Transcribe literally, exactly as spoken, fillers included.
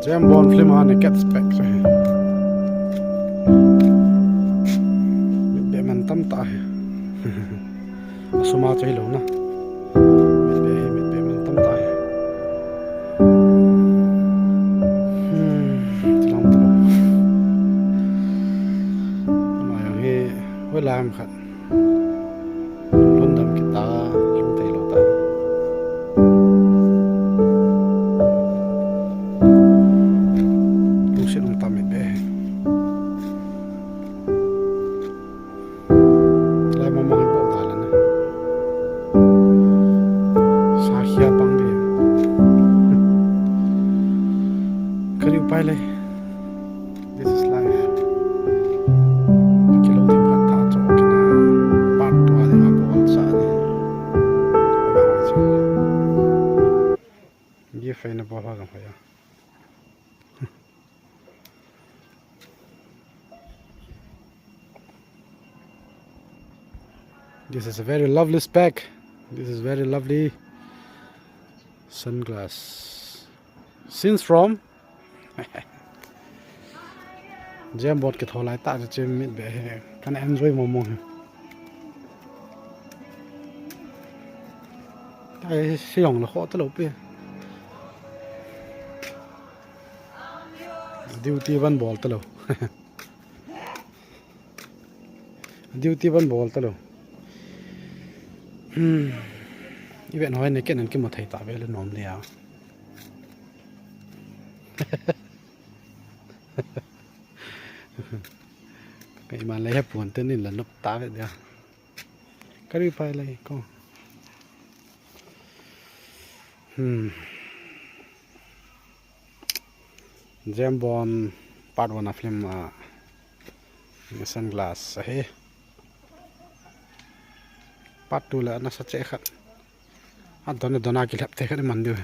James Bond film a naked spec chu hi. Mit beh man tam tah hi. Asum a chu hilou na. Mit beh hi, mit beh man tam tah hi. Hmm, tilong tilong. Ama jong hi, hoilai ham khat. Lungdam kit ta, lungdam lou ta. Lungset um ta mit beh. Lai mama hi bou ta la na. Sa khia pang beh. Kari upai le. This is life. Kilo thim khat tha cho kina part two a dinga bol sa ni. Ye fai na bol ha jong fai a. This is a very lovely spec. This is very lovely sunglass. Since from James Bond kitho lai tah chu mit beh hi. Kana enjoy mong mong hi. Ai, siyong la kho talou pi. Duty van bol talou. Duty van bol talou. Hmm. Ivet hoi naked in kimu thei ta ve le nom dia. Keiman le hepon ten in la nop ta ve dia. Kari pai le ko. Hmm. James Bond part one a film a sunglass ahi. Part two la nasa cheh khat. Adon adon a kilhep te khat man diu.